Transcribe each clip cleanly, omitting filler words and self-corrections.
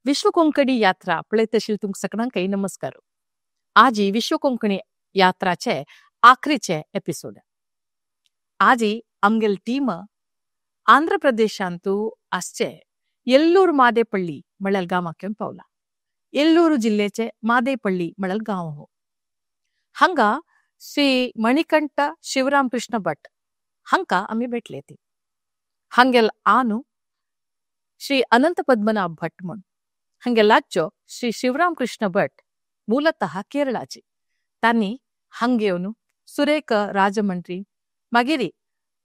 विश्व कोंकणी यात्रा पळयत आशिल्ले तुमकां सगळ्यांकय नमस्कार. आजी विश्व कोंकणी यात्राचे आखरीचे एपिसोड. आजी आमगेल टीम आंध्र प्रदेशांतु आसचे येल्लूर मादेपल्ली म्हळ्यार गांवाक येवन पावला. येल्लूर जिल्लेचे मादेपल्ली म्हळ्यार गांव हो. हांगा श्री मणिकंठ शिवरामकृष्ण भट हांका आमी भेटले ती. हांगेल आनु श्री अनंत पद्मनाभ भट म्हूण हांगेल आज्जो श्री शिवरामकृष्ण भट मूलतः केरळाचे. तांणी हांगा येवन सुरेख राजमंत्री मागीर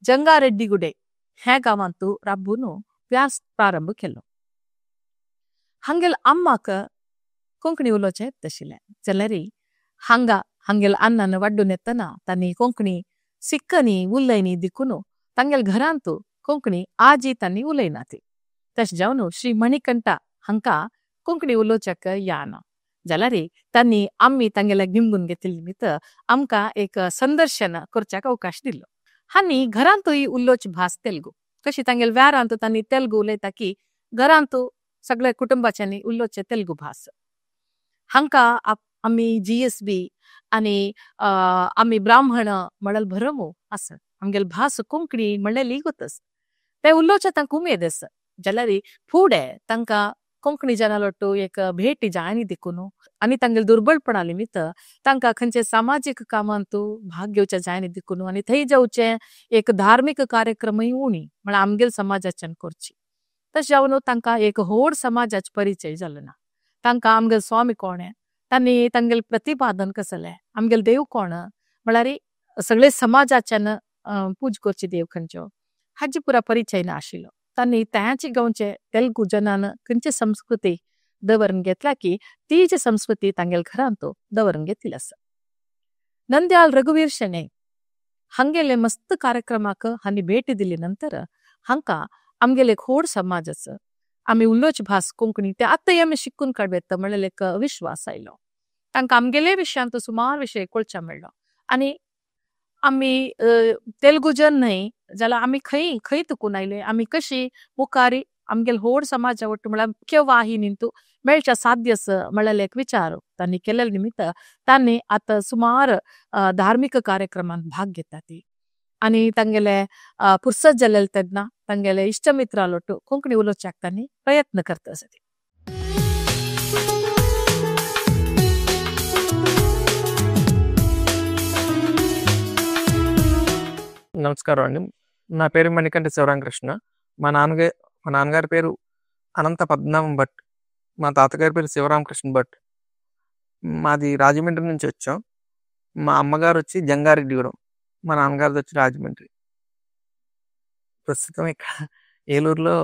जंगारेड्डीगुडे ह्या गांवांतू राबून व्यास प्रारंभ केलो. हांगेल अम्माक कोंकणी उलोवचें येताशिल्लें जाल्यार हांगा हांगेल अन्नान वाड्डून येतना तांणी कोंकणी सिक्कनी उलयनी देखून तांगेल घरांतू कोंकणी आजी तांणी उलयना ती. तशें जावन श्री मणिकंठा हांकां कोंकणी उलोवच्याक याना जाल्यार तांणी आमी तांगेल्या निमगून घेतिल्ले निमित्त आमकां एक संदर्शन करच्याक अवकाश दिलो. आनी घरांतूय उलोवची भास तेलुगू. कशी तांगेल व्यारांत तांणी तेलुगू उलयता की घरांतू सगळ्या कुटुंबाच्यांनी उलोवचे तेलुगू भास. हांकां आमी जीएसबी आनी आमी ब्राह्मण म्हळ्यार भरमू आसा. आमगेल भास कोंकणी म्हणलेली गोतस ते उलोवचे तांकां उमेद आसा. जाल्यार फुडें तांकां कोंकणी जनालोटू एक भेटी जायनी देखून आनी तांगेल दुर्बळपणा निमित्त तांकां खंयचे सामाजीक कामांतू भाग घेवचे जायनी देखून आनी थंय जावचे एक धार्मीक कार्यक्रमय उणी म्हळ्यार आमगेल समाजाच्यान करची. तशें जावन तांकां एक व्हड समाजाचो परिचय जालो ना. तांकां आमगेल स्वामी कोण तांणी तांगेल प्रतिपादन कसलें आमगेल देव कोण म्हळ्यार सगळे समाजाच्यान पूज करची देव खंयचो हाजी पुरा परिचय ना आशिल्लो. तांणी त्याचे गांवचे तेलुगू जनान खंयची संस्कृती दवरून घेतला की ती जी संस्कृती तांगेल घरांत दवरून घेतिल्ली आसा. नंद्याल रघुवीर शणै हांगेले मस्त कार्यक्रमाक हांणी भेटी दिली नंतर हांकां आमगेले एक व्हड समाज आसा आमी उलोवची भास कोंकणी ते आतांय आमी शिकून काडूं म्हळ्यार एक विश्वास आयलो. तांकां आमगेले विशयांत सुमार विशय कळच्या मेळ्ळो. आनी आमी तेलुगू जन न्हय जाल्यार आमी खंय खंय तुकून आयले आमी कशी मुखार आमगेल व्हड समाजा वट्टू म्हळ्यार मुख्य वाहिनींतू मेळच्या साध्य आसा म्हळ्यार एक विचार तांणी केल्ले निमित्त तांणी आतां सुमार धार्मीक कार्यक्रमांत भाग घेता ती. आनी तांगेले पुर्सत जाल्ले तेन्ना तांगेले इश्टमित्रां लोटू कोंकणी उलोवच्याक तांणी प्रयत्न करता आसा. నమస్కారం అండి. నా పేరు మణికంఠ శివరామకృష్ణ. మా నాన్నగారి పేరు అనంత పద్మనాభం భట్. మా తాతగారి పేరు శివరామకృష్ణ భట్. మాది రాజమండ్రి నుంచి వచ్చాం. మా అమ్మగారు వచ్చి జంగారెడ్డిగూడెం, మా నాన్నగారిది వచ్చి రాజమండ్రి. ప్రస్తుతం ఇక్కడ ఏలూరులో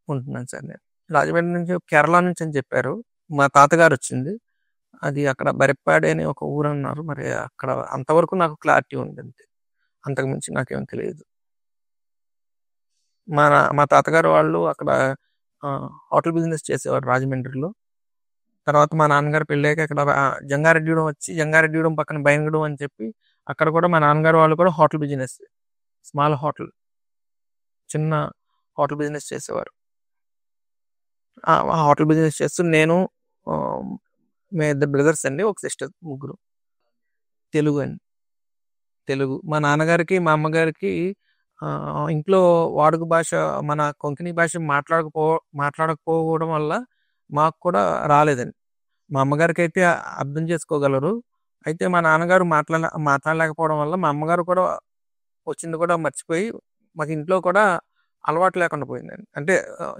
ఉంటున్నాను సార్. నేను రాజమండ్రి నుంచి కేరళ నుంచి అని చెప్పారు. మా తాతగారు వచ్చింది, అది అక్కడ బరెప్పాడి అనే ఒక ఊరు అన్నారు. మరి అక్కడ అంతవరకు నాకు క్లారిటీ ఉంది, అంతే, అంతకుమించి నాకేం తెలియదు. మా తాతగారు వాళ్ళు అక్కడ హోటల్ బిజినెస్ చేసేవారు రాజమండ్రిలో. తర్వాత మా నాన్నగారు పెళ్ళాక అక్కడ జంగారెడ్డిగూడెం వచ్చి, జంగారెడ్డిగూడెం పక్కన బైనగూడెం అని చెప్పి అక్కడ కూడా మా నాన్నగారు వాళ్ళు కూడా హోటల్ బిజినెస్, స్మాల్ హోటల్, చిన్న హోటల్ బిజినెస్ చేసేవారు. ఆ హోటల్ బిజినెస్ చేస్తూ నేను, మేము ఇద్దరు బ్రదర్స్ అండి, ఒక సిస్టర్, ముగ్గురు. తెలుగు అండి, తెలుగు. మా నాన్నగారికి మా అమ్మగారికి ఇంట్లో వాడుక భాష మన కొంకణి భాష మాట్లాడకపోవడం వల్ల మాకు కూడా రాలేదండి. మా అమ్మగారికి అయితే అర్థం చేసుకోగలరు, అయితే మా నాన్నగారు మాట్లాడలేకపోవడం వల్ల మా అమ్మగారు కూడా వచ్చింది కూడా మర్చిపోయి మాకు ఇంట్లో కూడా అలవాటు లేకుండా పోయిందండి. అంటే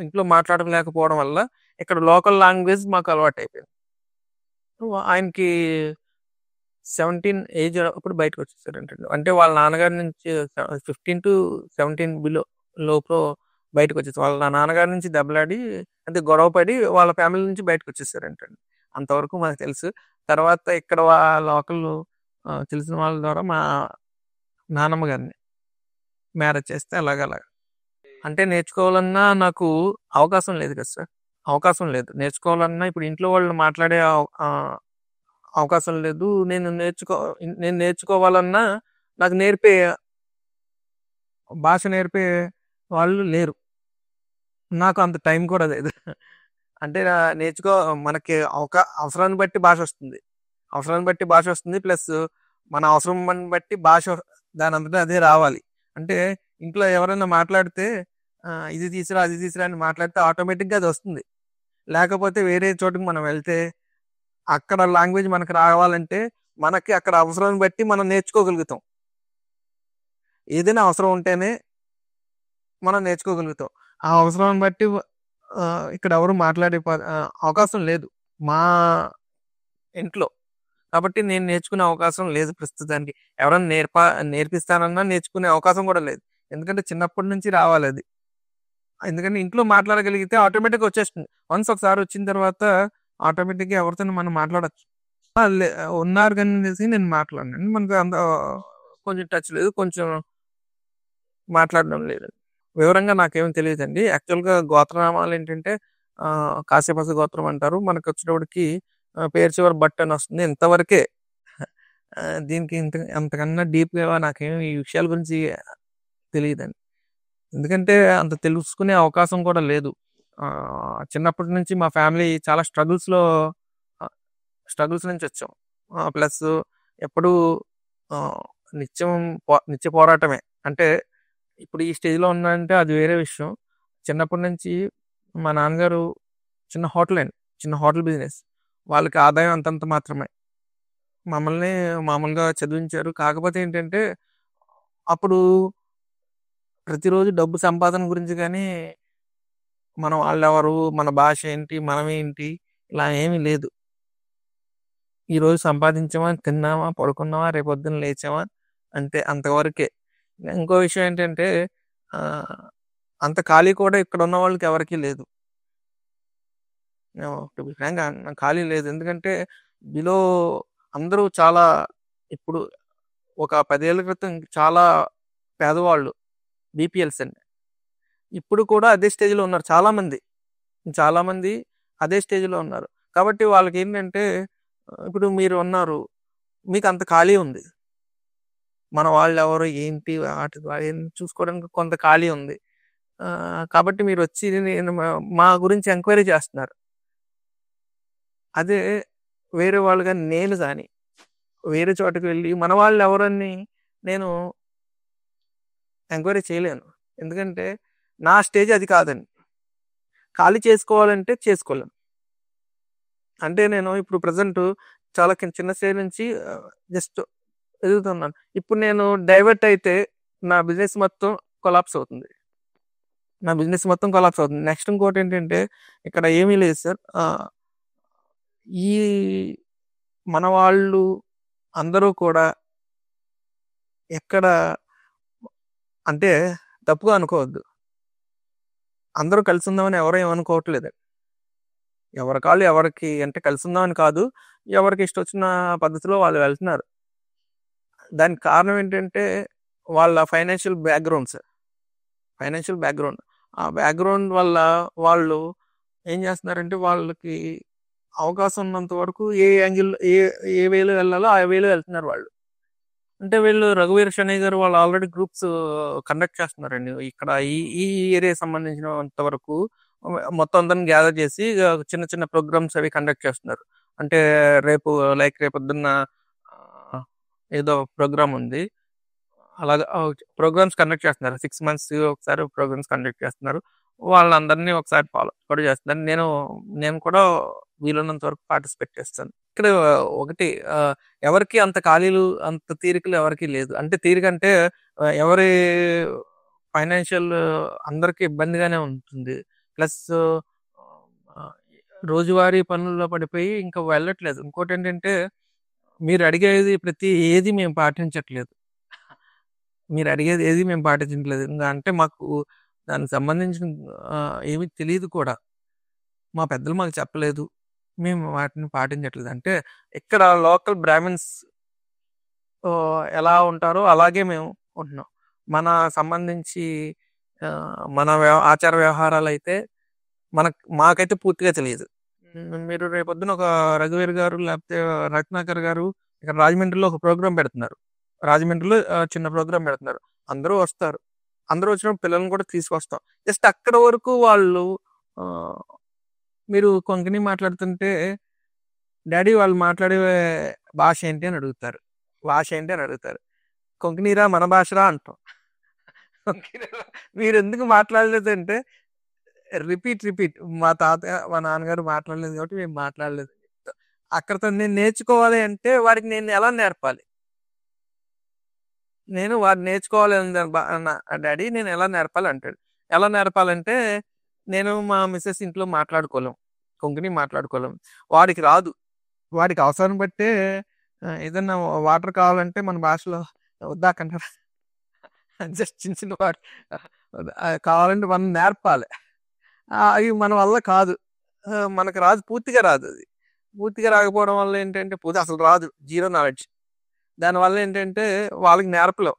ఇంట్లో మాట్లాడలేకపోవడం వల్ల ఇక్కడ లోకల్ లాంగ్వేజ్ మాకు అలవాటు అయిపోయింది. ఆయనకి 17 ఏజ్ అప్పుడు బయటకు వచ్చేసారంటే, అంటే వాళ్ళ నాన్నగారి నుంచి 15 to 17 below లోపు బయటకు వచ్చేసారు. వాళ్ళ నాన్నగారి నుంచి దెబ్బలాడి, అంటే గొడవ పడి వాళ్ళ ఫ్యామిలీ నుంచి బయటకు వచ్చేసారంటండి. అంతవరకు మాకు తెలుసు. తర్వాత ఇక్కడ లోకల్ తెలిసిన వాళ్ళ ద్వారా మా నాన్నమ్మ గారిని మ్యారేజ్ చేస్తే అలాగలాగా. అంటే నేర్చుకోవాలన్నా నాకు అవకాశం లేదు కదా సార్, అవకాశం లేదు. నేర్చుకోవాలన్నా ఇప్పుడు ఇంట్లో వాళ్ళు మాట్లాడే అవకాశం లేదు. నేను నేర్చుకోవాలన్నా నాకు నేర్పే భాష నేర్పే వాళ్ళు లేరు. నాకు అంత టైం కూడా లేదు. అంటే నేర్చుకో మనకి అవసరాన్ని బట్టి భాష వస్తుంది, అవసరాన్ని బట్టి భాష వస్తుంది. ప్లస్ మన అవసరం బట్టి భాష దాని అంతటా అదే రావాలి. అంటే ఇంట్లో ఎవరైనా మాట్లాడితే ఇది తీసురా అది తీసురా అని మాట్లాడితే ఆటోమేటిక్గా అది వస్తుంది. లేకపోతే వేరే చోటుకి మనం వెళ్తే అక్కడ లాంగ్వేజ్ మనకు రావాలంటే మనకి అక్కడ అవసరాన్ని బట్టి మనం నేర్చుకోగలుగుతాం. ఏదైనా అవసరం ఉంటేనే మనం నేర్చుకోగలుగుతాం. ఆ అవసరాన్ని బట్టి ఇక్కడ ఎవరు మాట్లాడే అవకాశం లేదు మా ఇంట్లో. కాబట్టి నేను నేర్చుకునే అవకాశం లేదు ప్రస్తుతానికి. ఎవరైనా నేర్పిస్తానన్నా నేర్చుకునే అవకాశం కూడా లేదు. ఎందుకంటే చిన్నప్పటి నుంచి రావాలి అది. ఎందుకంటే ఇంట్లో మాట్లాడగలిగితే ఆటోమేటిక్గా వచ్చేస్తుంది. వన్స్ ఒకసారి వచ్చిన తర్వాత ఆటోమేటిక్గా ఎవరితో మనం మాట్లాడచ్చు. ఉన్నారు కానీ అనేసి నేను మాట్లాడినాను. మనకు అంత కొంచెం టచ్ లేదు, కొంచెం మాట్లాడడం లేదు. వివరంగా నాకేం తెలియదండి. యాక్చువల్గా గోత్రనామాలు ఏంటంటే కాశ్యపస గోత్రం అంటారు. మనకు వచ్చేటప్పటికి పేరు చివరి బట్ అని వస్తుంది. ఇంతవరకే. దీనికి అంతకన్నా డీప్గా నాకేం ఈ విషయాల గురించి తెలియదండి. ఎందుకంటే అంత తెలుసుకునే అవకాశం కూడా లేదు. చిన్నప్పటి నుంచి మా ఫ్యామిలీ చాలా స్ట్రగుల్స్ నుంచి వచ్చాం. ప్లస్ ఎప్పుడూ నిత్య పోరాటమే. అంటే ఇప్పుడు ఈ స్టేజ్లో ఉన్నానంటే అది వేరే విషయం. చిన్నప్పటి నుంచి మా నాన్నగారు చిన్న హోటల్ అండి, చిన్న హోటల్ బిజినెస్. వాళ్ళకి ఆదాయం అంతంత మాత్రమే. మమ్మల్ని మామూలుగా చదివించారు. కాకపోతే ఏంటంటే అప్పుడు ప్రతిరోజు డబ్బు సంపాదన గురించి కానీ మనం వాళ్ళెవరు, మన భాష ఏంటి, మనమేంటి ఇలా ఏమీ లేదు. ఈరోజు సంపాదించామా, తిన్నామా, పడుకున్నామా, రేపొద్దున లేచామా, అంతే, అంతవరకే. ఇంకో విషయం ఏంటంటే అంత ఖాళీ కూడా ఇక్కడ ఉన్న వాళ్ళకి ఎవరికీ లేదు. ఫ్రాంక్ ఖాళీ లేదు. ఎందుకంటే బిలో అందరూ చాలా, ఇప్పుడు ఒక 10 ఏళ్ళ క్రితం చాలా పేదవాళ్ళు బీపీఎల్స్ అండి. ఇప్పుడు కూడా అదే స్టేజ్లో ఉన్నారు చాలామంది, చాలామంది అదే స్టేజ్లో ఉన్నారు. కాబట్టి వాళ్ళకి ఏంటంటే ఇప్పుడు మీరు ఉన్నారు, మీకు అంత ఖాళీ ఉంది, మన వాళ్ళు ఎవరు ఏంటి వాటి చూసుకోవడానికి కొంత ఖాళీ ఉంది. కాబట్టి మీరు వచ్చి నేను మా గురించి ఎంక్వైరీ చేస్తున్నారు. అదే వేరే వాళ్ళు కానీ నేను కానీ వేరే చోటకి వెళ్ళి మన వాళ్ళు ఎవరని నేను ఎంక్వైరీ చేయలేను. ఎందుకంటే నా స్టేజ్ అది కాదండి. ఖాళీ చేసుకోవాలంటే చేసుకోలేను. అంటే నేను ఇప్పుడు ప్రజెంట్ చాలా చిన్న స్టేజ్ నుంచి జస్ట్ ఎదుగుతున్నాను. ఇప్పుడు నేను డైవర్ట్ అయితే నా బిజినెస్ మొత్తం కొలాప్స్ అవుతుంది, నా బిజినెస్ మొత్తం కొలాప్స్ అవుతుంది. నెక్స్ట్ ఇంకోటి ఏంటంటే ఇక్కడ ఏమీ లేదు సార్. ఈ మన వాళ్ళు అందరూ కూడా ఎక్కడ అంటే తప్పుగా అనుకోవద్దు, అందరూ కలిసి ఉందామని ఎవరూ ఏమనుకోవట్లేదు. ఎవరి కాళ్ళు ఎవరికి అంటే కలిసి ఉందామని కాదు, ఎవరికి ఇష్టం వచ్చిన పద్ధతిలో వాళ్ళు వెళ్తున్నారు. దానికి కారణం ఏంటంటే వాళ్ళ financial background sir, financial background. ఆ బ్యాక్గ్రౌండ్ వల్ల వాళ్ళు ఏం చేస్తున్నారంటే వాళ్ళకి అవకాశం ఉన్నంత వరకు ఏ యాంగిల్ ఏ ఏ వేలో వెళ్ళాలో ఆ వేలో వెళ్తున్నారు వాళ్ళు. అంటే వీళ్ళు రఘువీర్ శనయ్య గారు వాళ్ళు ఆల్రెడీ గ్రూప్స్ కండక్ట్ చేస్తున్నారండి. ఇక్కడ ఈ ఈ ఏరియా సంబంధించినంత వరకు మొత్తం అందరిని గ్యాదర్ చేసి చిన్న చిన్న ప్రోగ్రామ్స్ అవి కండక్ట్ చేస్తున్నారు. అంటే రేపు లైక్ రేపొద్దున్న ఏదో ప్రోగ్రామ్ ఉంది, అలాగా ప్రోగ్రామ్స్ కండక్ట్ చేస్తున్నారు. 6 months ఒకసారి ప్రోగ్రామ్స్ కండక్ట్ చేస్తున్నారు. వాళ్ళందరినీ ఒకసారి ఫాలో కూడా చేస్తున్నారు. నేను కూడా వీలున్నంత వరకు పార్టిసిపేట్ చేస్తాను. ఇక్కడ ఒకటి ఎవరికి అంత ఖాళీలు అంత తీరికలు ఎవరికి లేదు. అంటే తీరిక అంటే ఎవరి ఫైనాన్షియల్ అందరికీ ఇబ్బందిగానే ఉంటుంది. ప్లస్ రోజువారీ పనుల్లో పడిపోయి ఇంకా వెళ్ళట్లేదు. ఇంకోటి ఏంటంటే మీరు అడిగేది ప్రతి ఏది మేము పాటించట్లేదు, మీరు అడిగేది ఏది మేము పాటించట్లేదు. ఇంకా అంటే మాకు దానికి సంబంధించిన ఏమీ తెలియదు కూడా, మా పెద్దలు మాకు చెప్పలేదు, మేము వాటిని పాటించట్లేదు. అంటే ఇక్కడ లోకల్ బ్రాహ్మిన్స్ ఎలా ఉంటారో అలాగే మేము ఉంటున్నాం. మన సంబంధించి మన ఆచార వ్యవహారాలు అయితే మాకైతే పూర్తిగా తెలియదు. మీరు రేపొద్దున ఒక రఘువీర్ గారు లేకపోతే రత్నాకర్ గారు ఇక్కడ రాజమండ్రిలో ఒక ప్రోగ్రామ్ పెడుతున్నారు, రాజమండ్రిలో చిన్న ప్రోగ్రామ్ పెడుతున్నారు, అందరూ వస్తారు. అందరూ వచ్చినప్పుడు పిల్లల్ని కూడా తీసుకొస్తాం. జస్ట్ అక్కడ వరకు వాళ్ళు మీరు కొంకణి మాట్లాడుతుంటే డాడీ వాళ్ళు మాట్లాడే భాష ఏంటి అని అడుగుతారు, భాష ఏంటి అని అడుగుతారు. కొంకణీరా మన భాషరా అంటాం. మీరు ఎందుకు మాట్లాడలేదు అంటే రిపీట్ రిపీట్, మా తాత మా నాన్నగారు మాట్లాడలేదు కాబట్టి మేము మాట్లాడలేదు. అక్కడితో నేను నేర్చుకోవాలి అంటే వాడికి నేను ఎలా నేర్పాలి, నేను వాడు నేర్చుకోవాలి డాడీ నేను ఎలా నేర్పాలి అంటాడు. ఎలా నేర్పాలంటే నేను మా మిస్సెస్ ఇంట్లో మాట్లాడుకోలేం, కొంకణి మాట్లాడుకోలేం, వాడికి రాదు. వాడికి అవసరం బట్టే ఏదన్నా వాటర్ కావాలంటే మన భాషలో వద్దాకంటారు, జస్ట్ చిన్న చిన్న వాటర్ కావాలంటే మనం నేర్పాలి. అవి మన వల్ల కాదు, మనకు రాదు, పూర్తిగా రాదు. అది పూర్తిగా రాకపోవడం వల్ల ఏంటంటే పూర్తి అసలు రాదు, జీరో నాలెడ్జ్. దానివల్ల ఏంటంటే వాళ్ళకి నేర్పలేం.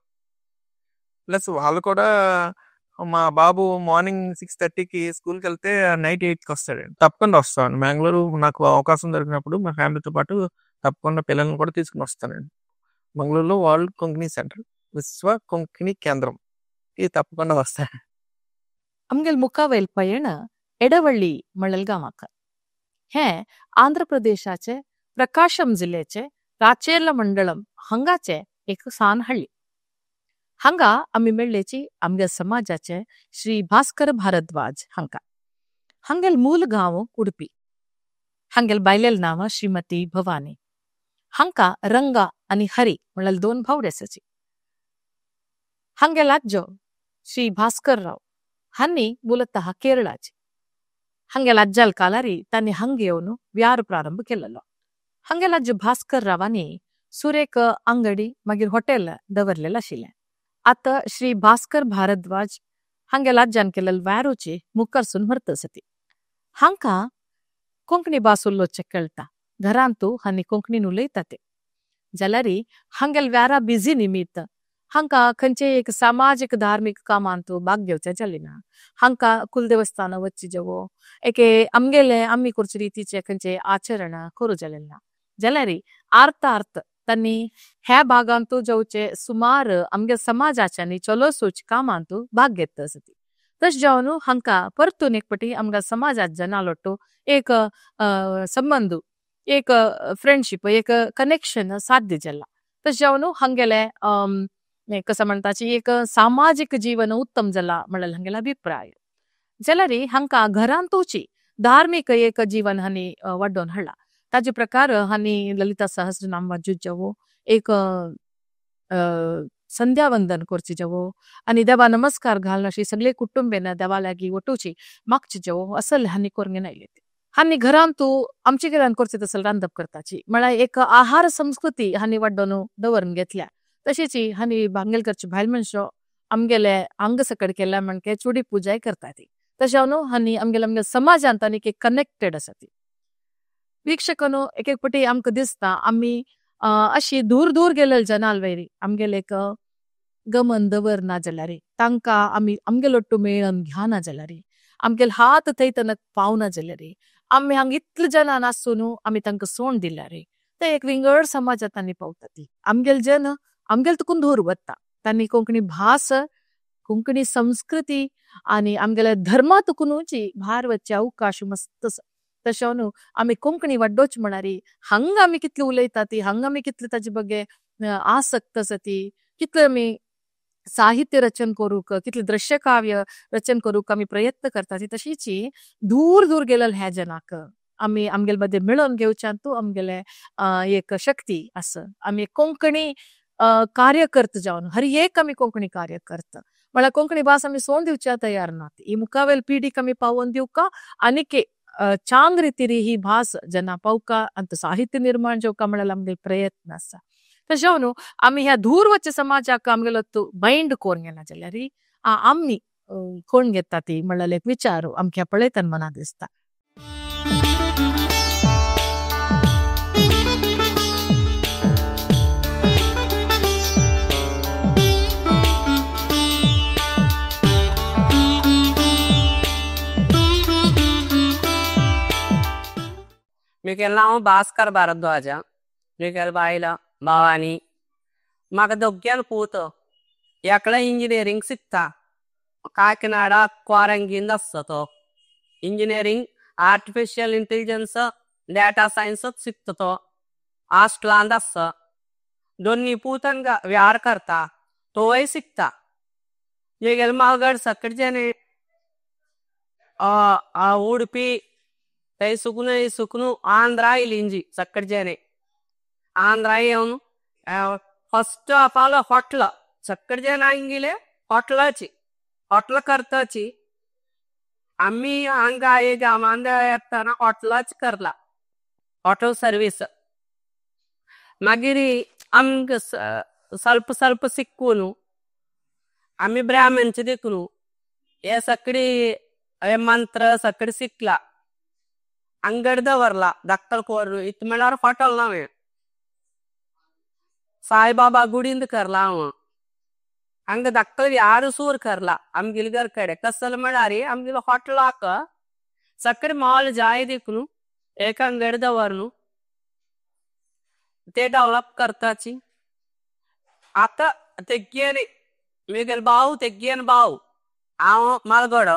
ప్లస్ వాళ్ళు కూడా, మా బాబు మార్నింగ్ 6:30కి స్కూల్కి వెళ్తే నైట్ 8కి వస్తాడు. తప్పకుండా వస్తాను బెంగళూరు, నాకు అవకాశం దొరికినప్పుడు మా ఫ్యామిలీతో పాటు తప్పకుండా పిల్లల్ని కూడా తీసుకుని వస్తానండి. బెంగళూరులో వరల్డ్ కొంకణి సెంటర్, విశ్వ కొంకణి కేంద్రం, ఇది తప్పకుండా వస్తాను. आमगेल मुखावयल पयण एडवळ्ळी म्हणल गांवाक हें आंध्र प्रदेशाचे प्रकाशम जिल्ल्याचे राचेर्ला मंडळम हांगाचे एक सान हळ्ळी. हांगा आमी मेळ्ळेची आमगे समाजाचे श्री भास्कर भारद्वाज हांका. हांगेल मूल गांव उडपी. हांगेल बायलेल नांव श्रीमती भवानी. हांका रंगा आनी हरी म्हणल्यार दोन भावडे आसाची. हांगेल आज्जो श्री भास्कर राव हांणी ಮೂಲತಃ ಕೇರಳಾಚೆ. हांगेल अज्जाल कालारी तांणी हांगा येवन व्यार प्रारंभ केलेलो. हांगेल आज्जो भास्कर रावांनी सुरेक अंगडी मागीर हॉटेल दवरलेलें आशिल्लें. आतां श्री भास्कर भारद्वाज हांगेल आज्जान केलेले व्यारूची मुखारसून व्हरत आसा. हांकां कोंकणी भास उलोवचें कळटा, घरांतू हांणी कोंकणीन उलयता ते. जाल्यार हांगेल व्यारा बिजी निमित्त हांकां खंयचे एक सामाजीक धार्मीक कामांत भाग घेवचें जालें ना. हांकां कुलदेवस्थान वच्ची जेवो एके आमगेले आमी करचे रितीचे खंयचे आचरण करूं जालें ना. जाल्यार आर्थ आर्थ तांणी ह्या भागांत जावचे सुमार आमगे समाजाच्यानी चलो सोच कामांत भाग घेत आसा. तशें जावन हांकां परतून एक पटी आमकां समाजात जनालोटो एक संबंद, एक फ्रेंडशीप, एक कनेक्शन साध्य जाला. तशें जावन हांगेले कसं म्हणटाची एक सामाजीक जीवन उत्तम जाला म्हणल्यार हांगेलो अभिप्राय. जाल्यार हांकां घरांतूची धार्मीक एक जीवन हांणी वाडोवन हाडला. ताजे प्रकार हांणी ललिता सहस्रनाम वाजूत जावो, एक संध्यावंदन करची जावो आनी देवा नमस्कार घालून अशी सगळे कुटुंबेन देवा लागीं वटोवची मागची जावो असल हांणी करून आयले. हांणी घरांतू आमचे घरान करचे तसले रांदप करताची, म्हळ्यार एक आहार संस्कृती हांणी वाडोवन दवरून घेतल्या. तशेंच हांणी भांगेल करचे भायल मनशां आमगेले आंग सकट केल्या म्हणके चुडी पुजाय करता ती. तशें न्हू हांणी आमगेले आमगे समाजांत आनी एक कनेक्टेड आसा ती. वीक्षकांनो एक एक पटी आमकां दिसता आमी अशी दूर दूर गेलेले जनाल वैरी आमगेले एक गमन दवरना जाल्यार, तांकां आमी आमगेलो लोट्टू मेळन घेना जाल्यार, आमगेले हात थंय तनक पावना जाल्यार, आमी हांगा इतले जनां आसून आमी तांकां सोण दिल्यार ते एक विंगड समाजांत आनी पावता ती. आमगेले जन आमगेले तुकून दूर वता, तांणी कोंकणी भास, कोंकणी संस्कृती आनी आमगेले धर्मा तुकुनूची भार वच्चे अवकाश मस्त आसा. तशें न्हू आमी कोंकणी वाड्डोच म्हणारी हांगा आमी कितले उलयता ती, हांगा आमी कितले ताजे बगे आसक्त आसा ती, कितले आमी साहित्य रचन करूंक, कितले दृश्यकाव्य रचन करूंक आमी प्रयत्न करता ती. तशीच दूर दूर गेलेले ह्या जनाक आमी आमगेले मदें मेळोवन घेवच्यान तूं आमगेले एक शक्ती आसा. आमी कोंकणी कार्य करत जावन हर एक आमी कोंकणी कार्य करता म्हळ्यार कोंकणी भास आमी सोडून दिवच्या तयार ना. ही मुखावेल पिढीक आमी पावोवन दिवका आनीक चांग रितीरी ही भास जना पावका आनी साहित्य निर्माण जावका म्हळ्यार आमगे प्रयत्न आसा. तशें न्हू आमी ह्या दूर वच्चे समाजाक आमगेलो बायंड करून घेना जाल्यार आमी कोण घेता ती म्हळ्यार एक विचार आमकां पळयतना मनांत दिसता. మీకు हांव भास्कर भारद्वाज, मिगेल बायल भवानी. म्हाका दोग्यान पूत एकलो इंजिनियरींग शिकता, काकीनाडा क्वारंटीन आसता तो इंजिनियरींग आर्टिफिशियल इंटेलिजन्स डेटा सायन्सच शिकता तो हास्टलांत आसा दोन्ही पूत व्यार करता तोय शिकता मेगेले मालगड सगळे उडपी तै सुकनु सुकनु आंध्रा इलिंजी सगळे आंध्रा येवन first of all hotel सगळे इंगिले हॉटलाची हॉटल करताची आम्ही हांगा गांवांत येतना हॉटलाच करला हॉटल सर्वीस मागीर आमकां ಸ್ವಲ್ಪ ಸ್ವಲ್ಪ सिक्कून आम्ही ब्राह्मणचे देखून हे सगळी हे मंत्र सगळे शिकला अंगड दवरला धाकटल कोर इत म्हळ्यार हॉटल नव्हे साईबाबा गुडींत करला हांव हांगा धाकटल यार सूर करला आमगेले घर कडेन कसले म्हळ्यार आमगेले हॉटलाक सगळे मॉल जाय देखून एक अंगड दवरनु ते डेव्हलप करताची आता तेग्गेने मेगेले भाव तेग्गेन भाव हांव मालगड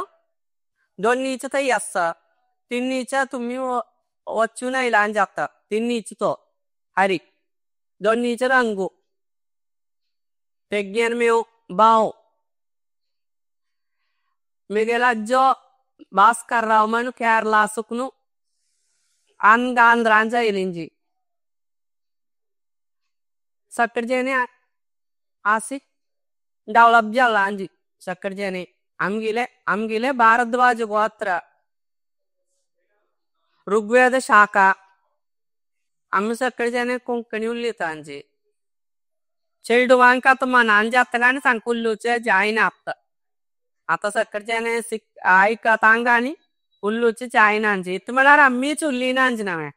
दोन्हीचे थंय आसा तिन्हीच्या तुमी वचून आयला जाता तिन्हीच तो हरी दोन्हीचे रंगू तेग्गेन मेव भाव मेगेलो आज्जो भास्कर राव म्हण केरला सुकनु हांगा आंध्रान जायलिंजी सगळे आसी डेव्हलप जाला अंजी सगळे आमगेले आमगेले भारद्वाज गोत्र ऋग्वेद शाखा आमी सगळे कोंकणी उलयता अंजी चेडवांक आतां मनान जाता आनी सामकें उलोवचें जायना आतां आतां सगळे आयकता आनी उलोवचें जायना अंजी इत म्हळ्यार आमीच उलयना अंजी नवें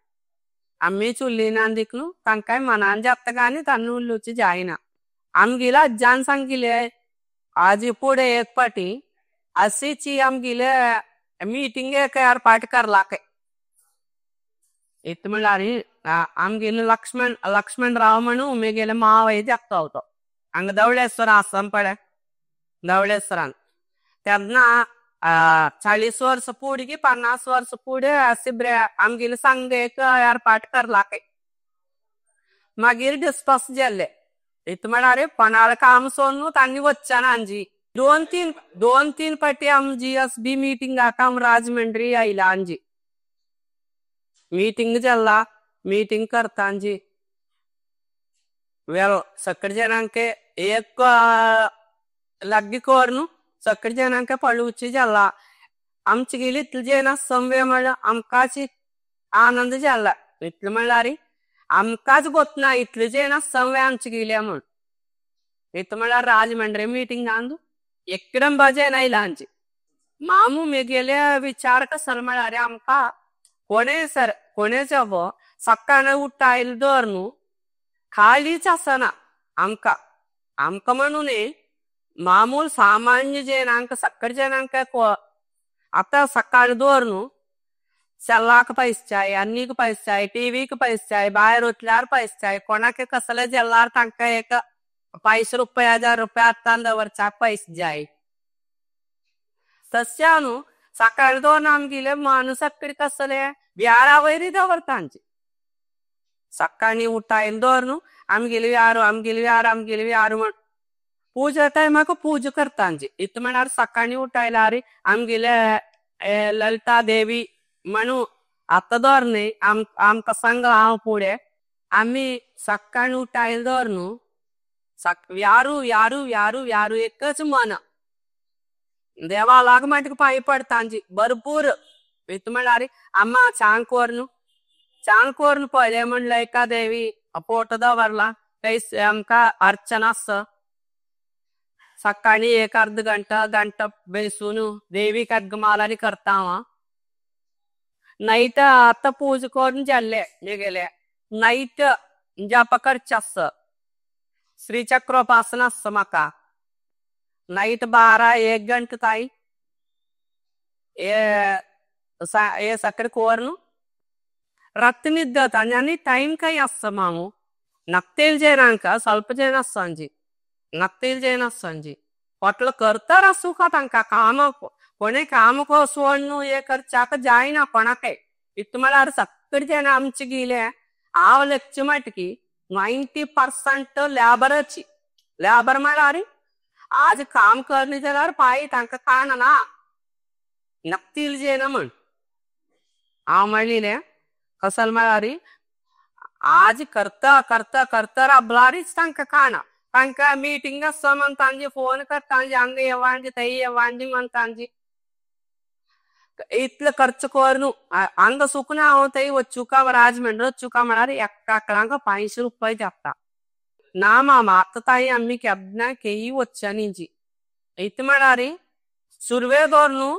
आमीच उलयना देखून तांकांय मनान जाता आनी तांणी उलोवचें जायना आमगेले आज्जान सांगिल्लें आजी फुडें एक पाटी अशीची आमगेले मिटींग एरपाट करला काय इत म्हळ्यार आमगेले लक्ष्मण लक्ष्मण राव म्हणून मेगेले मावय जागता होतो हांगा धवळेश्वर आसा पळय धवळेश्वरान तेन्ना 40 वर्स फुडें की 50 वर्स फुडें अशें आमगेले संघ एक एरपाट करला काय मागीर डिस्पस जाल्ले इत म्हळ्यार कोणाले काम सोडून तांणी वचना अंजी दोन तीन पाटी आम जीएसबी मीटिंगाक हांव राजमंड्री आयला अंजी मीटिंग जाल्ला मीटिंग करता अंजी वेल सगळे जणांक एक लाग्गी करून सगळे जणांक पळोवचे जाला आमचे गेली इतले जेना संवे म्हळ्यार आमकांच आनंद जाला इतले म्हळ्यार आमकांच गोतना इतले जेना संवे आमचे गेल्या म्हूण इत म्हळ्यार राजमंड्री मीटिंग अंदू एकदम भजन आयला आमची मामू मेगेले विचार कसलो म्हळ्यार आमकां कोणें सर कोणें जावो सकाळीं उठायले दवर न्हू खालीच आसना आमकां आमकां म्हणून न्ही मामूल सामान्य जनांक सगळे जनांक आतां सकाळीं दवर न्हू सेल्लाक पैसे जाय आनीक पैसे जाय टीवीक पैसे जाय भायर वतल्यार पैसे जाय कोणाक कसले जेल्लार तांकां एक 500 रुपया 1000 रुपया आतां दवरच्याक पैसे जाय तशें न्हू सकाळीं दवर आमगेले माणूस कसले व्यारा वयर दवरता आमची सकाळीं उठायले दवर न्हू आमगेले व्यारू आमगेले व्यारू आमगेले व्यारू म्हण पूजा टायमाक पूजा करता आमची इत म्हळ्यार सकाळीं उठायल्यार आमगेले ललिता देवी म्हणून आतां दवर न्ही आमकां सांगलां हांव फुडें आमी सकाळीं उठायले दवर न्हू व्यारू व्यारू व्यारू व्यारू एकच मन देवालाग मटक पांय पडटा आमची भरपूर इत म्हळ्यार आम्मा चांग कोरून चांग कोरून पळयलें म्हणलें एका देवी फोटो दवरला थंय आमकां अर्चना आसा सकाळीं एक अर्द घंटा घंटा बेसून देवीक अर्घमालानी करता हांव नायट आतां पूजा करून जाल्ले मेगेले नायट जप करचें आसा श्रीचक्रोपासना आसा म्हाका नायट 12-1 घंटा ताई हे सगळें करून रात निद्द जाता आनी टायम काय आसता मामू नक्तेल जनांक ಸ್ವಲ್ಪ ಜನ आसता नक्तेल जन आसता हॉटेल करता आसूं का तांकां कामां कोणे काम सोडून हे करच्याक जायना कोणाकय इतू म्हळ्यार सगळे जण आमचे गेले हांव लेखचे म्हणटकी 90% लेबराची लेबर म्हळ्यार आज काम करणे जाल्यार पाय तांकां काणना ना नक्तील जेना म्हण हांव म्हणलें कसल म्हळ्यार आज करता करता करता राबलारीच तांकां काणा तांकां मिटींग आसा म्हण तांचे फोन करता हांगा येवांजी थंय येवांजी म्हण तांची इतले खर्च करून हांगा सुकून हांव थंय वचुका राजमंड्री वचुका म्हळ्यार एकाकडांक 500 रुपये जाता ना मामा आतां ताई आमी केन्ना केई वच्च्या न्ही इत म्हळ्यार सुरवे दवरून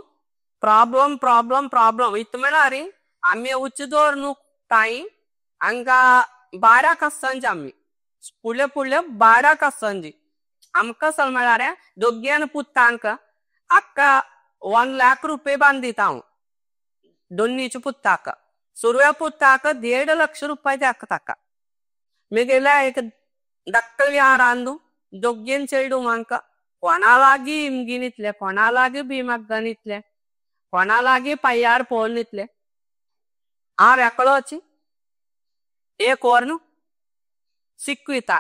प्रॉब्लम प्रॉब्लम प्रॉब्लम इत म्हळ्यार आमी उच्च दवरून ताई हांगा 12 आसतांची आमी फुडले फुडले 12 आसतांची आमकां सल म्हळ्यार दोग्यान पुतांक आक्का 1 लाख रुपये बांदिता हांव दोन्नीच्या पुताक सुरव्या पुताक 1.5 लक्ष रुपये दाखता ताका मेगेल्या एक धाकटल्या यारांदू दोग्गेन चेडूं म्हाका कोणा लागीं इमगिनीतले कोणा लागीं भीमागनीतले कोणा लागीं पांयार पळोवनीतले हांव एकलोच एक वर न्हू शिकयता.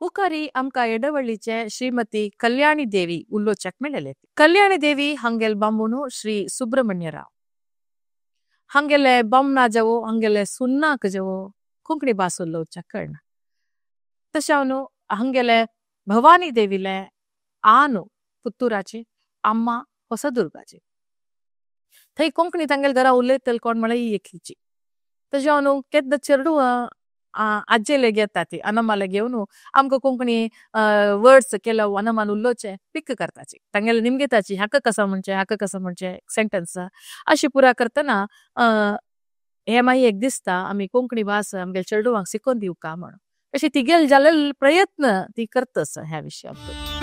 उकारी आमकां येडवळ्ळीचे श्रीमती कल्याणी देवी उलोवच्याक मेळ्ळेले. कल्याणी देवी हांगेल बांबून श्री सुब्रमण्य राव हांगेले बामणा जावो हांगेले सुन्नाक जावो कोंकणी भास उलोवच्याक कळना. तशें हांव हांगेले भवानी देवीले आनु पुत्तुराची अम्मा होसदुर्गाची थंय कोंकणी तांगेले घरा उलयतले कोण म्हळ्यार ही एकलीची. तशें हांव केन्ना चेडूं आज्जेले घेता ती अनमाले घेवन आमकां कोंकणी वर्ड्स केल्या अनमान उलोवचे पीक करताची तांगेले निमगेताची हाका कसो म्हणचें हाका कसो म्हणचें सेंटन्स अशी पुरा करतना हे मागीर एक दिसता आमी कोंकणी भास आमगेले चेडवांक शिकोवन दिवका म्हणून अशी तिगेले जाल्ले प्रयत्न ती करतस ह्या विशयांत.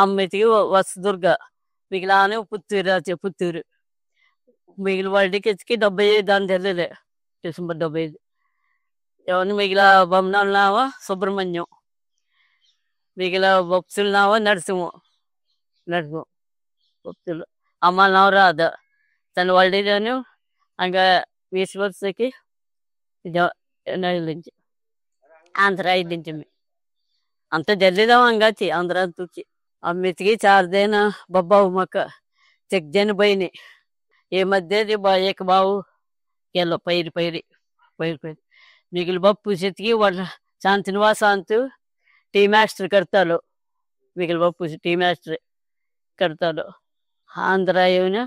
అమ్మితికి వసదుర్గ మిగిలానే పుత్తూరు పుత్తూరు మిగిలిన వాళ్ళకి 75 దాని తెలియలే డిసెంబర్ 75 ఎవరిని మిగిలిన బొమ్మనావా సుబ్రహ్మణ్యం మిగిలిన బొప్సులు నావా నరసింహ నరసింహ బొప్సులు అమ్మ నావ రాధ తన వాళ్ళను అంగ వీసు ఆంధ్ర ఐదించి ಅಂತ ಜಲ್ದಿದವ ಹಂಗಾಚಿ ಆಂಧ್ರ ತುಚಿ ಅಮ್ಮಿತ್ಗೆ 4 दिन बब्बा मक जन बहिणी ये मध्य एक भाऊ केलो पैरी पैरी पैरी पैरी मिगिल बप्पू शेतकी वड शांतिनिवास अंतू टी मास्टर करतालो मिगिल बप्पू टी मास्टर करतालो आंध्र येवन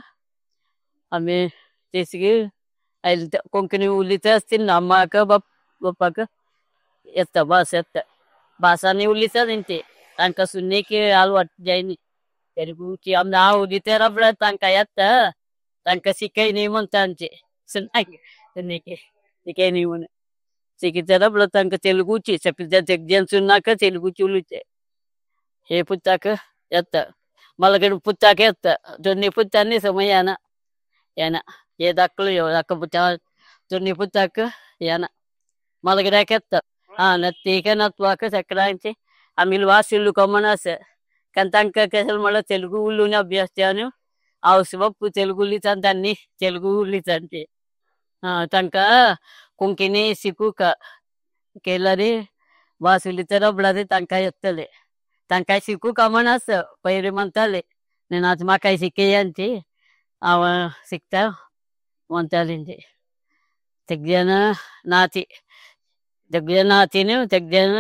आमी तेसगी कोंकणी उलयता आसतील ना अम्माक बप्पाक येता भास येता भासांनी उलयता तेंचे तांकां सुन्नेक आलवाट जायनी तेलुगूची आम नांव उलयता राबला तांकां येता तांकां शिकय न्ही म्हणटा आमचे सुन्नाक शिकय न्ही म्हणून शिकयता राबला तांकां तेलुगूची सगळे सुन्नाक तेलुगूची उलयचे हे पुताक येता मलगड पुताक येता दोन्ही पुतांनी समय येना येना हे दाखलो दाखो पुता दोन्ही पुताक येना मलगड्याक येता नत्तीक नत्वाक सगळ्यांचे आमी वासिल्lu कॉमन आसा कारण तांकां कशें म्हणल्यार तेलुगू उलोवन अभ्यास जावन हांव बाप्पू तेलुगू उलयता तांणी तेलुगू उलयता ते तांकां कोंकणी शिकूंक केल्यार भास उलयता राबला तांकां येतले तांकां शिकूंक कॉमन आसा पयलीं म्हणटाले आतां म्हाका शिकयांची हांव शिकता म्हणटाले ते. तेग जण नाती तेग जण नातीने तेग जण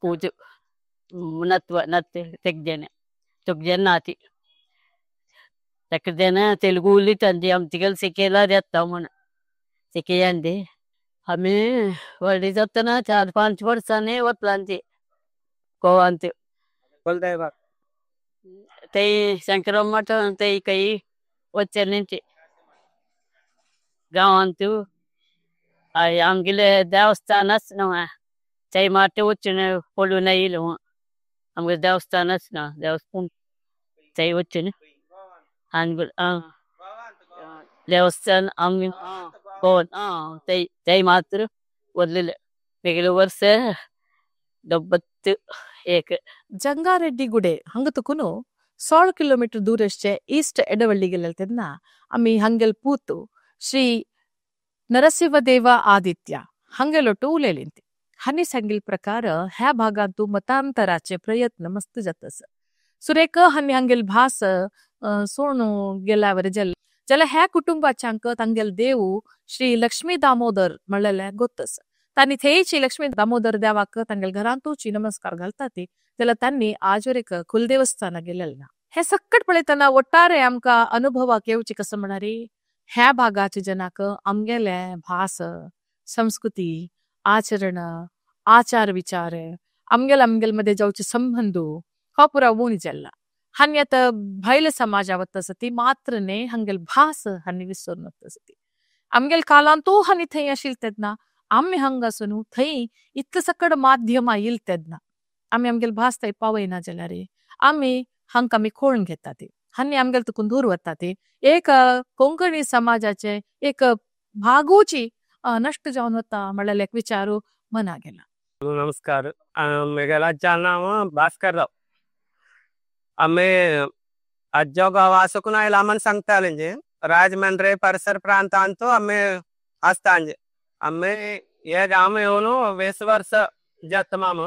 पूत नत्व नत्ते तेग जण तेग जण नाती तेक जण तेलुगु उलयता आमचे शिकयला येता म्हूण शिकयांदी आमी व्हडली जातना 4-5 वर्सांनी वतलांची गोवांत ते शंकरम मठ ते काही वचने गांवांत आमगेले देवस्थानच न्हू ते मात वचून पळून येयलो आमगे देवस्थानच ना देवस्थान ते वचून देवस्थान आमगे गोवन ते मात्र वरलेले वेगळे वर्ष 91. जंगारेड्डी गुडे हंग तुकुनु 16 किलोमीटर दूरश्चे ईस्ट एडवಳ್ಳಿ गेलेल आमी हंगेल पूತು ಶ್ರೀ ನರಸಿಂಹದೇವ ಆದಿತ್ಯ हंगेलोटू उलयलीं. हांणी सांगिल्ले प्रकार ह्या भागांतू मतांतराचे प्रयत्न मस्त जाता. सुरेख हांणी हांगेल भास सोणू गेल्यावर जल जाल्यार ह्या कुटुंबाच्यांक तांगेल देव श्री लक्ष्मी दामोदर म्हणलेले गोत्तस. तांणी थंयची लक्ष्मी दामोदर देवाक तांगेल घरांतूची नमस्कार घालता ती जाल्यार तांणी आजवर कुलदेवस्थाना गेलेले ना. हे सक्कट पळयतना ಒಟ್ಟಾರೆ आमकां अनुभवाक येवची कसं म्हणारी ह्या भागाचे जनाक आमगेले भास संस्कृती आचरण आचार विचार आमगेल आमगेल मध्ये जावचे संबंध हो पुरा उणी जाल्ला. हांणी आतां भायले समाजा वता ती मात्र न्ही हांगेल भास हांणी विसरून वता ती आमगेल कालांतू हांणी थंय आशिल्ले तेन्ना आमी हांगा आसून थंय इतले सकड माध्यमां येयले तेन्ना आमी आमगेल भास थंय पावयना जाल्यार आमी हांकां आमी खोळून घेता ती हांणी आमगेल तुकून दूर वता ती एक कोंकणी समाजाचे एक भागूची नष्ट जावन वता म्हणलेले एक विचारू मना गेला. नमस्कार, मेगेला नाव भास्कर राव. आमी आज्जो गांवा साकून आयला म्हण सांगताले राजमंड्रे परिसर प्रांतांतू आमी आसता. आमी हे गांव येवन 20 वर्स जाता माम.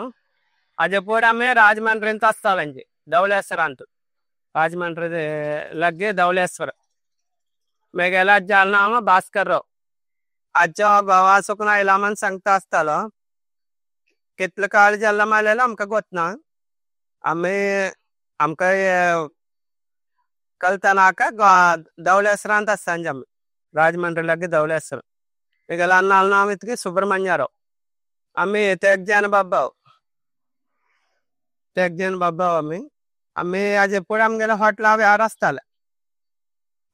हाजे पयर आमी राजमंड्रेंत आसताले धवळेश्वरांत. राजमंड्रे लगे धवळेश्वर. मेगेला आज्जालें नांव भास्कर राव. आज्जो गांवा साकून आयला म्हण सांगता आसतालो. कितलो काळ जाला मारलेलो आमकां गोतना. आमी आमकां कळटनाका धवळेश्वरांत आसता आमी राजमंड्रे लागीं धवळेश्वर. मेगेल्या अण्णालें नांव इतकें सुब्रमण्य राव. आमी तेग जण बाब्बाव तेग जण बाब्बाव आमी. आमी हाजे पयर आमगेले हॉटेला वेव्हार आसताले.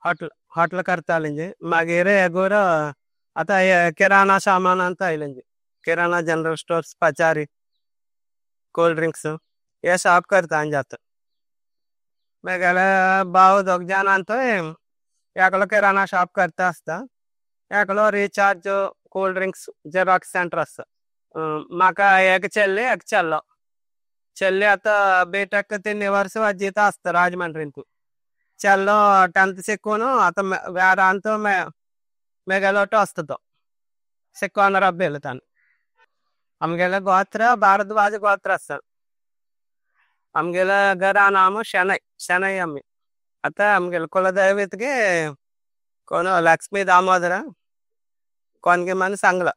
हॉटेल हॉटेल करताले. मागीर हेगोर आतां हे किराणा सामान अंत आयलें किराणा जनरल स्टोर्स पचारी कोल्ड ड्रिंक्स हे शॉप करता आतां. मेगेले भाव दोग जाणां एकलो किराणा शॉप करता आसता, एकलो recharge cold drinks xerox centre आसता. म्हाका एक चेल्ले एक चेल्लो. चेल्ले आतां बीटेक 3 वर्स वाजयता आसता राजमंड्रींतू. चेल्लो 10th शिकून आतां वेरांत मेगेलोटो आसता तो शिकोन रब्बेलो ताणें. आमगेलें गोत्र भारद्वाज गोत्र आसा. आमगेल्या घरा नांव शणै शणै आमी. आतां आमगेले कुलदैवतगे कोण लक्ष्मी दामोदर कोणगे म्हण सांगलां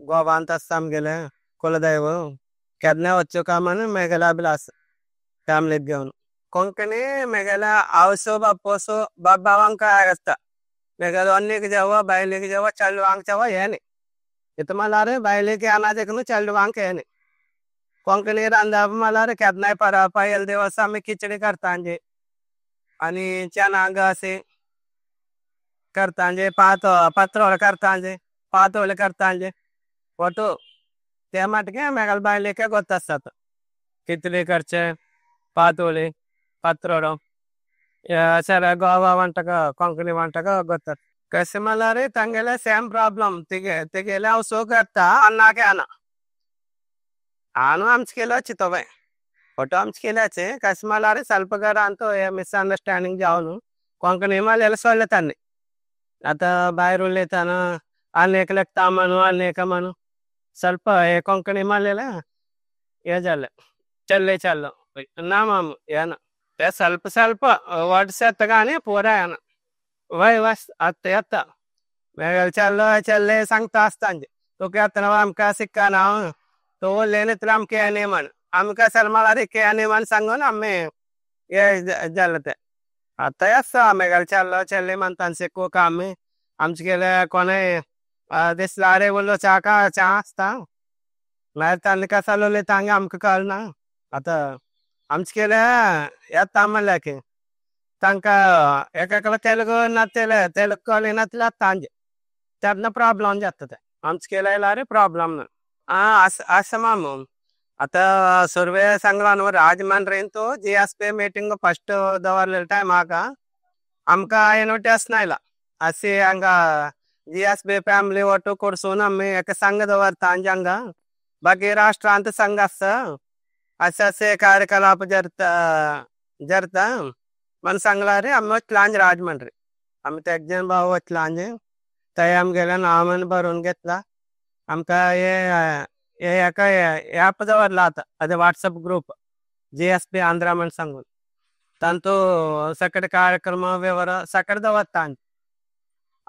गोवांत आसता आमगेलें कुलदैव केन्ना वचूं काय म्हण मेगेलो अभिलास फॅमिलीक घेवन. कोंकणी मेगेल्या आवसो बापोसो बाबावांक आसता. मेगेलो अन्नीक जेवो बायलेक जेवो चेडवांक जेवो हें न्ही इतलें म्हणल्यार बायलेक येना देखून चेडवांक हें न्ही. कोंकणी रांदप म्हणल्यार केन्नाय परब येयले दिवस आमी खिचडी करता आनी चणाक अशें करता पातोळ करता पातोळ्यो करता फोटो ते मातके मेगेले बायलेक गोत आसता. खिचडी करचें पातोळी पात्रोडो सर गोवा వంటక कोंकणी వంటक गोत. कशें म्हणल्यार तांगेले सेम प्रॉब्लम तिगेले हांव सो करता अन्नाक येना हांव आमचे केलो चिंतोवय फोटो आमचे केल्याचे कशें म्हणल्यार ಸ್ವಲ್ಪ घरांत हे मिसअंडरस्टँडींग जावन कोंकणी म्हणलेलें सोडलें तांणी. आतां भायर उलयतना आनी एकल्याक तामण आनी एका म्हणू ಸ್ವಲ್ಪ हे कोंकणी म्हणलेलें हें जालें चल्ले चल्लो ना माम येना ते ಸ್ವಲ್ಪ ಸ್ವಲ್ಪ वर्ड्स येता आनी पुरा येना वय वस आतां येता. मेगेले चेल्लो चेल्ले सांगता आसता तुका येतना आमकां शिकना तो उलयन आमकां हें न्ही म्हण आमकां सलमार हें न्ही म्हण सांगून आमी हे जालें तें. आतांय आसा मेगेले चेल्लो चेल्ले म्हणटा शिकूंक आमी आमचे गेले कोणूय दिसला रे उलो च्या च्या आसता मागीर तांकां कसाल उलयता हांगा आमकां कळना. आतां आमचे केले येता म्हणल्यार की तांकां एकाकलो तेलुगू नासतले तेलुगू कळना नासल्यार तांचे तेन्ना प्रोब्लम जाता तें आमचे केले आयल्यार प्रोब्लम ना. आं आसा आसा मामू आतां सुर्वे सांगला न्हू राजमंड्रींतू जीएसपी मिटींग फस्ट दवरलेले टायमाक आमकां इनविटेशन आयला अशी हांगा जीएसपी फॅमिली ಒಟ್ಟು ಕೊಡ್ಸೋन आमी एका संघ दवरता हांगा बाकी राष्ट्रांत संघ आसता अशे अशे कार्यकलाप जरता जरता म्हण सांगला रे आमी वचलांज राजमंड्री आमी ते एक जण भाव वचलांज थंय आमगेलें नांव बरोवन घेतला आमकां हे एका ऍप दवरला आतां अदें व्हॉट्सएप ग्रूप जीएसपी आंध्रा म्हण सांगून तांतू सगळे कार्यक्रम विवर सगळे दवरता.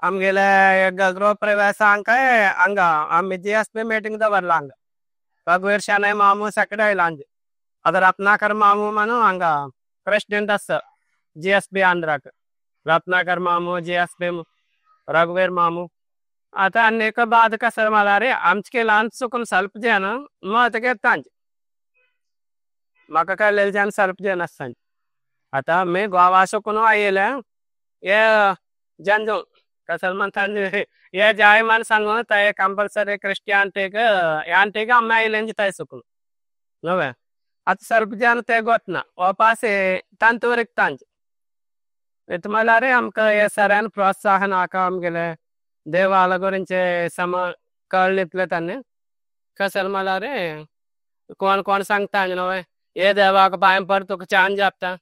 आमगेले गृह प्रवेशांक हांगा आमी जीएसपी मिटींग दवरला हांगा रघुवीर शणै मामू सगळे आयला हांजे. आतां रत्नाकर मामू म्हणून हांगा प्रेसिडेंट आसा जीएसपी आंध्राक रत्नाकर मामू जीएसपी रघुवीर मामू. आतां आनी एक बाद कसर म्हळ्यार आमचे ल्हान चुकून सल्प जायना मत घेता म्हाका कळ्ळेलें जाण सल्प जायना आसता. आतां आमी गोवा सुकून आयले हे जन कसल म्हणटा हे जाय म्हण सांगून थंय कंपल्सरी क्रिस्टियनिटीक यांटीक आमी आयले थंय सुकून नव्हे आतां सल्प जाण ते गोतना वापास तांतूर तांचे इतलें म्हळ्यार आमकां हे सरान प्रोत्साहन आका आमगेले देवाला गुरिंचे सम कळ्ळें तांणी कसल म्हळ्यार कोण कोण सांगता न्हय हे देवाक पांय पड तुका छान जाता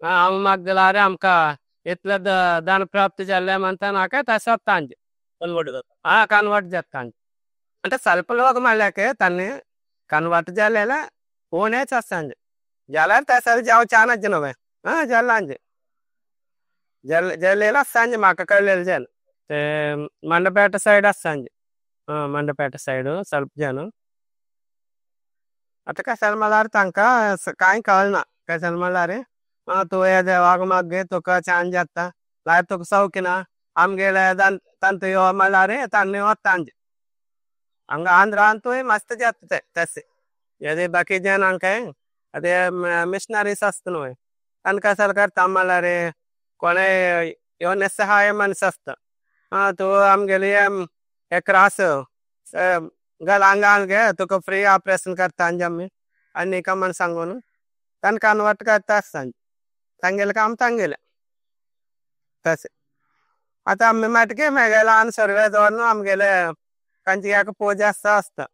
हांव म्हाका दिल्यार आमकां इतलें धन प्राप्त जाल्लें म्हणटा नाका तशें तांचे कन्वर्ट जाता. आं कन्वर्ट जाता అంటే స్వల్ప లోक म्हणल्यार तांणी कन्वर्ट जालेले कोणेच आसता जाल्यार तसो जावं छान न्हय आं जालांजे जल्लेले आसता म्हाका कळ्ळेलें जालें ते मंडपेट सायड आसता मंडपेट सायड स्वल्प जन. आतां कशें म्हळ्यार तांकां कांय कळना कशें म्हळ्यार तूं हे देवाक मागीर तुका छान जाता लायक तुका सौखिना आमगेले तांतू यो म्हळ्यार तांणी वता हांगा आंध्रांतूय मस्त जाता ते तशें यदि बाकी जनांक अదే मिशनरीज आसता न्हय तांकां कशें करता म्हळ्यार कोणें यो निस्सहाय मनीस आसता आं तूं आमगेली हे क्रास घाल हांगा घे तुका फ्री ऑपरेशन करता आमी आनी म्हण सांगून तांकां कन्वर्ट करता आसता तांगेलें काम तांगेलें तशें. आतां आमी मातगे मेगेले आनी सर्वे दवरून आमगेले खंयची एका पुजा आसता आसता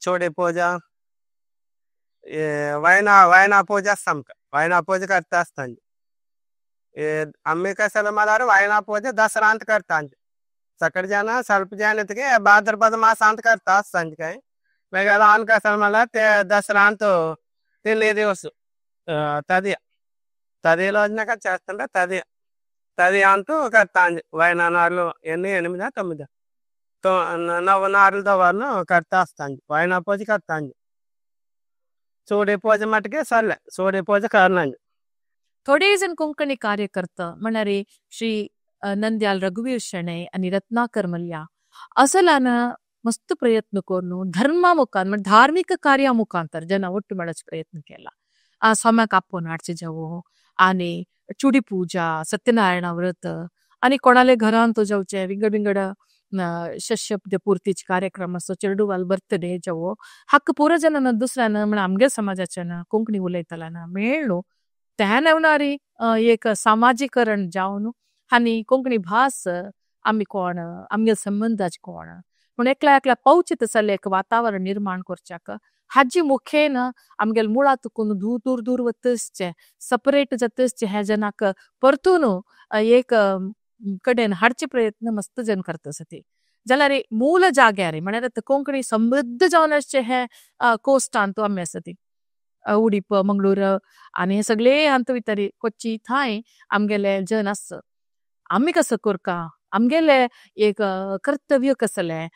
चोडी पुजा वयना वयना पुजा आसता आमकां वयना पुजा करता आसता. आमी कशें म्हळ्यार वयना पुजा दसरांत करता सकाळ जाण स्वल्प जाण येतकीर भाद्रपद मासांत करता आसता काय मागीर ल्हान कशें म्हळ्यार ते दसरांत तीन दिवस तदिया తదియ రోజున చేస్తుంటే తదియ తదియ అంటూ కడతా వైనానారులు ఎన్ని ఎనిమిదా తొమ్మిదా నవనారుల దవర్ను కడతా వస్తాను వైనా పూజ కడతాను. चोडे पूजा मटके सरले चोडे पूजा करना. थोडे जण कोंकणी कार्यकर्ता म्हळ्यार श्री नंद्याल रघुवीर शणै आनी रत्नाकर मल्या असलान मस्त प्रयत्न करून धर्मा मुखान म्हणजे धार्मिक कार्या मुखांतर जना ಒಟ್ಟು ಮಾಡೋ ಪ್ರಯತ್ನ केला. स्वाम्याक आपोवन हाडचे जावो आनी चुडी पूजा सत्यनारायण व्रत आनी कोणाले घरांत जावचे विंगड विंगड शस्य पूर्तीचे कार्यक्रम असो चेरडुवाल बर्थडे जावो हक्क पुरो जनान दुसऱ्यान म्हण आमगे समाजाच्यान कोंकणी उलयतल्यान मेळ्ळो त्यान येवणारी एक सामाजीकरण जावन आनी कोंकणी भास आमी कोण आमगे संबंदाचे कोण पूण एकल्या एकल्या पावचे तसलें एक वातावरण निर्माण करच्याक हाजी मुखेन आमगेले मुळां तुकून दूर दूर दूर वतसचे सपरेट जातसचे ह्या जनाक परतून एक कडेन हाडचे प्रयत्न मस्त जन करता आसा. जाल्यार मूल जाग्यार म्हळ्यार आतां कोंकणी समृद्ध जावन आसचे हे कोस्टांत आमी आसा ती उडीप मंगळूर आनी हे सगळे हातूंत भितर कोच्ची थंय आमगेले जन आसा. आमी कसो करका आमगेले एक कर्तव्य कसलें,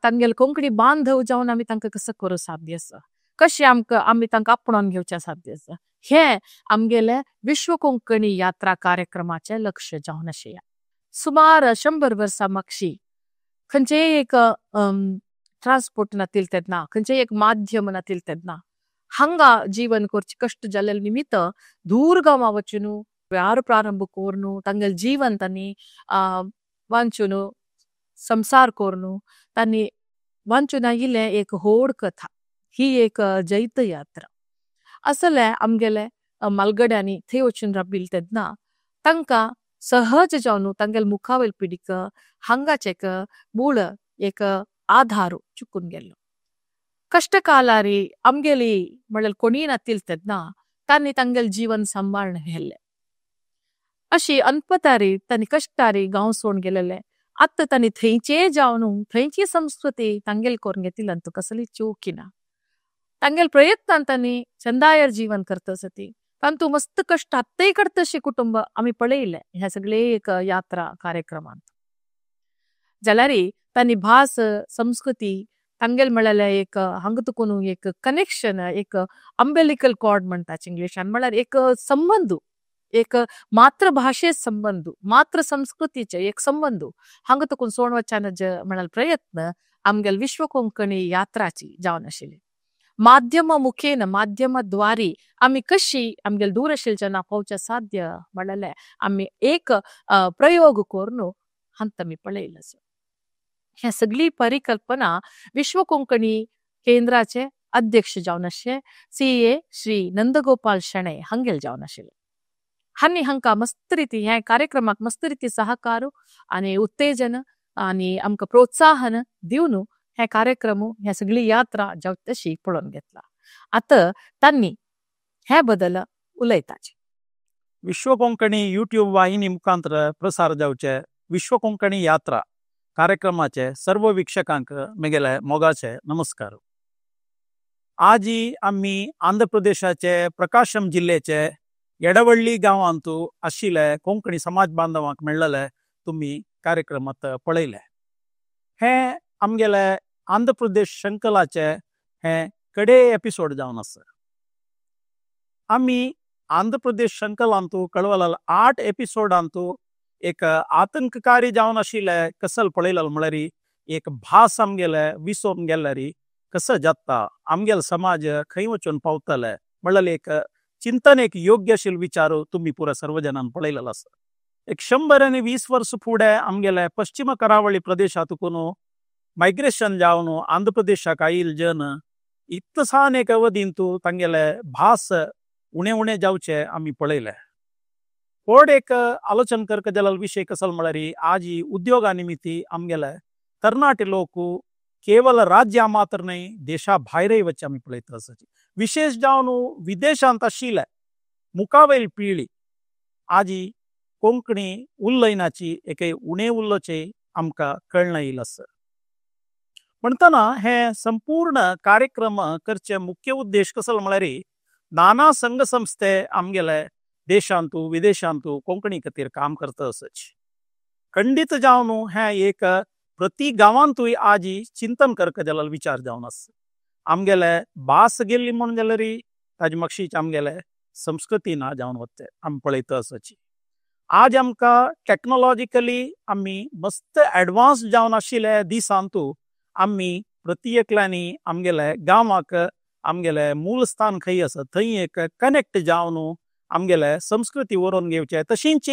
तांगेले कोंकणी बांधव जावन आमी तांकां कसो करूं साध्य आसा, कशें आमकां आमी तांकां आपणोवन घेवचें साध्य आसा, हें आमगेले विश्व कोंकणी यात्रा कार्यक्रमाचें लक्ष जावन आशिल्लें। सुमार 100 वर्सां मागशी खंयचेय एक ट्रान्सपोर्ट नातील तेन्ना, खंयचेय एक माध्यम नातील तेन्ना हांगा जीवन करचे कश्ट जाल्ले निमित्त दूर गांवा वचून व्यार प्रारंभ करून तांगेले जीवन तांणी वांचून संसार करून तांणी वांचून आयिल्लें एक व्हड कथा, ही एक जैत यात्रा असले आमगेले मालगड्यांनी थंय वचून राबिल्ले तेन्ना तांकां सहज जावन तांगेले मुखावेल पिडीक हांगाचें एक मूळ एक आधार चुकून गेल्लो। कश्टकालारी आमगेली म्हणल्यार कोणीय नातील तेन्ना तांणी तांगेले जीवन सांबाळून व्हेल्लें। अशी अनपतारी तांणी कश्टारी गांव सोडून गेलेले, आतां तांणी थंयचे जावन थंयची संस्कृती तांगेले करून घेतिल्ल्यान तो कसली चूक ना। तांगेले प्रयत्नान तांणी चंदायर जीवन करता सती तांतू मस्त कश्ट आत्तय करतशे कुटुंब आमी पळयले ह्या सगळे एक यात्रा कार्यक्रमांत। जाल्यार तांणी भास संस्कृती तांगेले म्हणल्यार एक हांगा तुकून एक कनेक्शन, एक अंबेलिकल कॉर्ड म्हणटात इंग्लिशान, म्हणल्यार एक संबंद, एक मातृभाशे संबंद, मातृ संस्कृतीचे एक संबंद हांगा तुकून सोड वचन म्हळ्यार प्रयत्न आमगेले विश्व कोंकणी यात्राची जावन आशिल्ली। माध्यम मुखेन माध्यमाद्वारे आमी कशी आमगेले दूर आशिल्ले पावचे साध्य म्हणलें आमी एक प्रयोग करून हांत आमी पळयलें। ह्या सगळी परिकल्पना विश्व कोंकणी केंद्राचे अध्यक्ष जावन आशिल्ले CA Shri Nandgopal Shenoi हांगेले जावन आशिल्ले। हांणी हांकां मस्त रिती ह्या कार्यक्रमाक मस्त रिती सहकार आनी उत्तेजन आनी आमकां प्रोत्साहन दिवन हे कार्यक्रम ह्या सगळी यात्रा जावं तशी पळोवन घेतला। आतां तांणी हे बदल उलयताचे। विश्व कोंकणी यूट्यूब वाहिनी मुखांतर प्रसार जावचे विश्व कोंकणी यात्रा कार्यक्रमाचे सर्व वीक्षकांक मेगेले मोगाचे नमस्कार। आजी आमी आंध्र प्रदेशाचे प्रकाशम जिल्ह्याचे येडवळ्ळी गांवांतू आशिल्ले कोंकणी समाज बांधवांक मेळ्ळले तुमी कार्यक्रमात पळयले। हे आमगेले आंध्र प्रदेश शृंखलाचे हे कडे एपिसोड जावन आसा। आमी आंध्र प्रदेश शृंखलांतू कळवलाल 8 एपिसोडांतू एक आतंककारी जावन आशिल्ले कसल पळयलाल म्हळ्यार एक भास आमगेले विसोवन गेल्यार कसं जाता, आमगेले समाज खंय वचून पावतले म्हळ्यार एक चिंतन, एक योग्य आशिल्लो विचार तुमी पुरा सर्वजणान पळयलेलो आसा। 120 वर्स फुडें आमगेले पश्चिम करावळी प्रदेशांतून मायग्रेशन जावन आंध्र प्रदेशाक आयिल्ले जन इतलो सान एक अवधींतू तांगेले भास उणे उणे जावचे आमी पळयले। व्हड एक आलोचन करक जाल्यार विशय कसलो म्हळ्यार आजी उद्योगा निमित्ती आमगेले तरणाटे लोक केवल राज्या मात्र न्हय देशा भायरय वचचे आमी पळयता आसा। विशेष जावन विदेशांत आशिल्ले मुखावेल पिळी आजी कोंकणी उलयनाची एक उणे उलोवचे आमकां कळना येयल आसा। म्हणटना हे संपूर्ण कार्यक्रम करचे मुख्य उद्देश कसलो म्हळ्यार नाना संघ संस्थे आमगेले देशांतू विदेशांतू कोंकणी खातीर काम करता आसची। खंडीत जावन हे एक प्रति गांवांतूय आजी चिंतन करक जाल्यार विचार जावन आसा। आमगेले भास गेल्ली म्हूण जाल्यार ताजे मागशीच आमगेले संस्कृती ना जावन वचचे आमी पळयता आसची। आज आमकां टॅक्नोलॉजिकली आमी मस्त एडवान्स जावन आशिल्ले दिसांतू आमी प्रति एकल्यांनी आमगेले गांवाक आमगेले मूळ स्थान खंय आसा थंय एक कनेक्ट जावन आमगेले संस्कृती व्हरोवन घेवचे, तशींच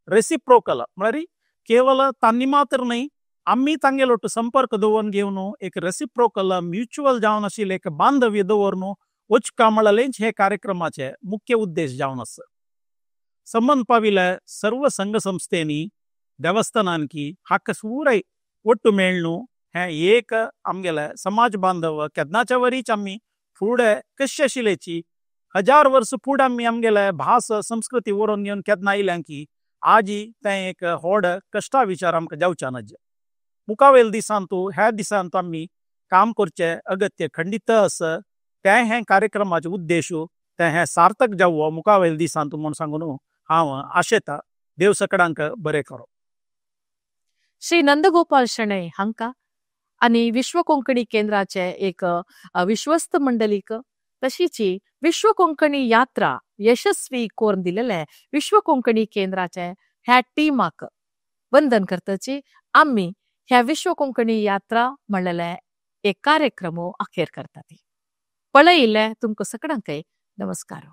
रेसिप्रोकल म्हळ्यार केवल तांणी मात्र न्हय आमी तांगेलो संपर्क दवरून घेवन एक रेसिप्रोकल म्युच्युअल जावन आशिल्लें एक बांधव्य दवरून वचका म्हळ्यार हे कार्यक्रमाचे मुख्य उद्देश जावन आसा। संबंद पाविल्ले सर्व संघ संस्थेनी देवस्थानांकी हाका सुराय ಒಟ್ಟು ಮೇಳ್ನು हे एक आमगेले समाज बांधव केन्नाच्या वरीच आमी फुडें कशें आशिल्ल्याची 1000 वर्स फुडें आमी आमगेले भास संस्कृती व्हरोन घेवन केन्ना आयल्या की आजी तें एक व्हड कश्टा विचार आमकां जावच्या ना। मुखावेल दिसांतू ह्या दिसांतू आमी काम करचें अगत्य खंडीत आसा। तें हें कार्यक्रमाचें उद्देश तें हें सार्थक जावं मुखावेल दिसांतू म्हूण सांगून हांव आशेता। देव सकडांक बरें करो। श्री नंदगोपाल शणै हांकां आनी विश्व कोंकणी केंद्राचे एक विश्वस्त मंडळीक, तशीच विश्व कोंकणी यात्रा यशस्वी करून दिलेले विश्व कोंकणी केंद्राचे ह्या टिमाक वंदन करतची आमी ह्या विश्व कोंकणी यात्रा म्हणलेले एक कार्यक्रम अखेर करतात. पळयिल्ले तुमकां सगळ्यांकय नमस्कार.